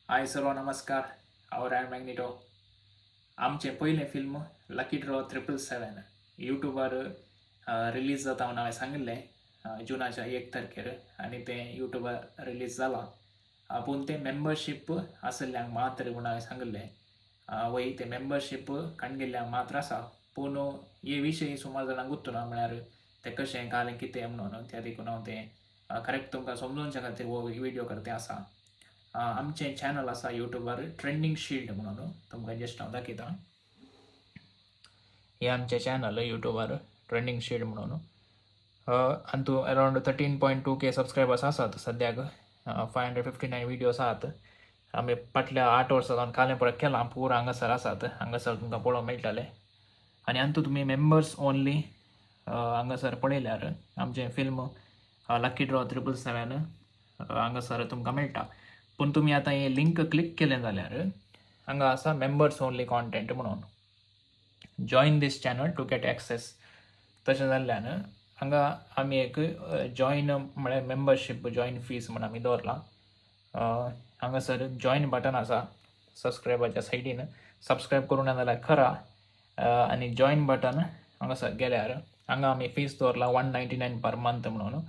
हाय सर्व नमस्कार, हांव रायन मॅग्नेटो। आमचें पयलें फिल्म लकी ड्रॉ 777 यूट्यूबार रिलीज जाता म्हणून हांवें सांगिल्लें जुनाच्या 1 तारखेर आनी तें यूट्यूबार रिलीज जालां। पूण तें मेंबरशीप आशिल्ल्यांक मात्र म्हणून हांवें सांगिल्लें, वय तें मेंबरशीप काडलेल्यांक मात्र आसा। पूण हे विशय सुमार जाणांक गुत्तू ना, म्हळ्यार तें कशें घालें कितें म्हणून, त्या देखून हांव तें करेक्ट तुमकां समजोवच्या खातीर हो व्हिडियो करते आसा। आमचें चॅनल आसा यूट्यूबार ट्रेंडींग शिल्ड म्हणून, तुमकां जस्ट हांव दाखयता। हें आमचें चॅनल यूट्यूबार ट्रेंडींग शिल्ड म्हणून। अंतू अरावंड 13.2K सबस्क्रायबर्स आसात सद्याक, 559 व्हिडियोज आसात। आमी फाटल्या 8 वर्सां सावन कालें परत केलां, पुरो हांगासर आसात, हांगासर तुमकां पळोवंक मेळटलें। आनी अंतू तुमी मेंबर्स ओनली हांगासर पळयल्यार आमचें फिल्म लकी ड्रॉ 777 हांगासर तुमकां मेळटा। पूण तुमी आतां हे लिंक क्लिक केलें जाल्यार हांगा आसा मेंबर्स ओनली कॉन्टेंट म्हणून, join this channel to get access. तशें जाल्ल्यान हांगा आमी एक जॉयन म्हळ्यार मेंबरशीप जॉयन फीस म्हूण आमी दवरलां। हांगासर जॉयन बटन आसा सबस्क्रायबाच्या सायडीन, सबस्क्रायब करूं ना जाल्यार करा आनी जॉयन बटन हांगासर गेल्यार हांगा आमी फीस दवरलां 199 पर मंथ म्हणून।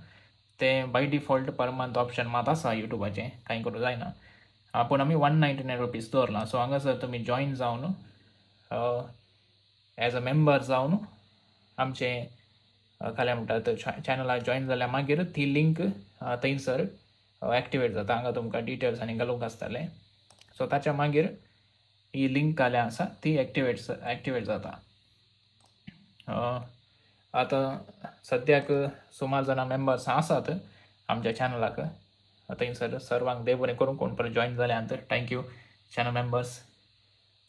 तें by default per month option मात आसा यूट्यूबाचें, कांय करूं जायना, पूण आमी 199 रुपीज दवरलां। सो हांगासर तुमी जॉयन जावन एज अ मेंबर जावन आमचें खाल्या म्हणटात चॅनलाक जॉयन जाल्यार मागीर ती लिंक थंयसर एक्टिवेट जाता। हांगा तुमकां डिटेल्स आनी घालूंक आसतलें। सो ताच्या मागीर ही लिंक घाल्या आसा ती एक्टिवेट जाता। आतां सद्याक सुमार जाणां मेंबर्स आसात आमच्या चॅनलाक, थंयसर सर्वांक देव बरें करूं कोण परत जॉयन जाल्यात, thank you channel members.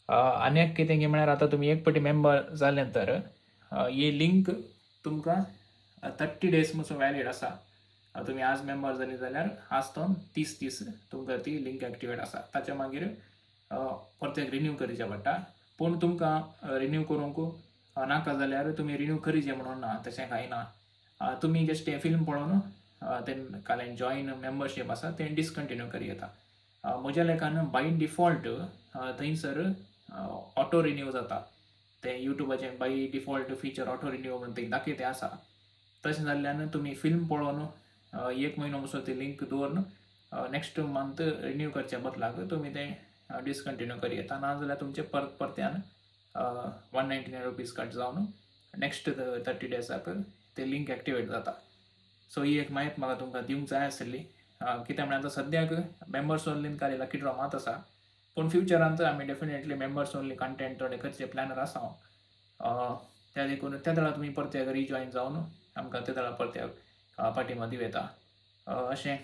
आनी एक कितें की म्हळ्यार आतां तुमी एक पटी मेंबर जाले तर ही लिंक तुमकां 30 डेज म्हणसर वॅलीड आसा। तुमी आज मेंबर जाली जाल्यार आज तो 30 दीस तुमकां ती लिंक एक्टिवेट आसा। ताच्या मागीर परतेक रिन्यू करचें पडटा। पूण तुमकां रिन्यू करूंक नाका जाल्यार तुमी रिन्यू करीचे म्हणून ना, तशें कांय ना। तुमी जस्ट हें फिल्म पळोवन तें काल्यान जॉयन मेंबरशीप आसा तें डिसकंटिन्यू करी येता। म्हज्या लेखान बाय डिफॉल्ट थंयसर ऑटो रिन्यू जाता, तें यूट्यूबाचें by default feature auto renew म्हणून थंय दाखयतें आसा। तशें जाल्ल्यान तुमी फिल्म पळोवन 1 म्हयनो म्हणसर ती लिंक दवरून नेक्स्ट मंथ रिन्यू करचे बदलाक तुमी तें डिसकंटिन्यू करी येता, ना जाल्यार तुमचें परत परत्यान 199 रुपीज कट जावन नेक्स्ट 30 डेजाक ते लिंक एक्टिवेट जाता। सो ही एक म्हायती म्हाका तुमकां दिवंक जाय आशिल्ली। कित्याक म्हळ्यार आतां सद्याक मेंबर्स ओनलीन काल लकी ड्रॉ मात आसा, पूण फ्युचरांत आमी डेफिनेटली मेंबर्स ओनली कंटेंट थोडे करचे प्लॅनर आसा हांव, त्या देखून त्या वेळार तुमी परत्याक रिजॉयन जावन आमकां त्या वेळार परत्याक पाठिंबो दिवं येता अशें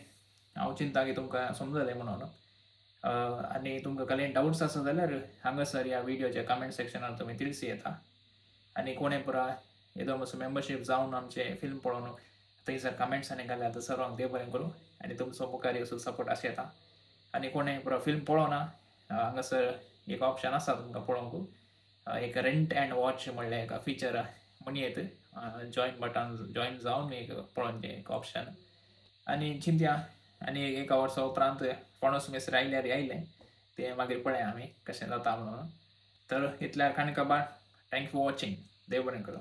हांव चिंता की तुमकां समजलें म्हणून। आनी तुमकां कांय डावट्स आसा जाल्यार हांगासर ह्या व्हिडियोच्या कमेंट सेक्शनार तुमी तिळसी येता। आनी कोणें पुरा येदो मातसो मेंबरशीप जावन आमचें फिल्म पळोवन थंयसर कमेंट्स आनी घाल्यार आतां सर्वांक देव बरें करूं आनी तुमचो मुखार असो सपोर्ट आसूं येता। आनी कोणें पुरा फिल्म पळोवना हांगासर एक ऑप्शन आसा तुमकां पळोवंक, एक रेंट अँड वॉच म्हणलें एक फिचर म्हणयेत, जॉयन बटन जॉयन जावन एक पळोवचें एक ऑप्शन। आनी चिंतया आनी एका वर्सा उपरांत फणस मेसर आयल्यार आयलें तें मागीर पळया आमी कशें जाता म्हणून। तर इतल्यार काणी काबार, thank you for watching, देव बरें करूं।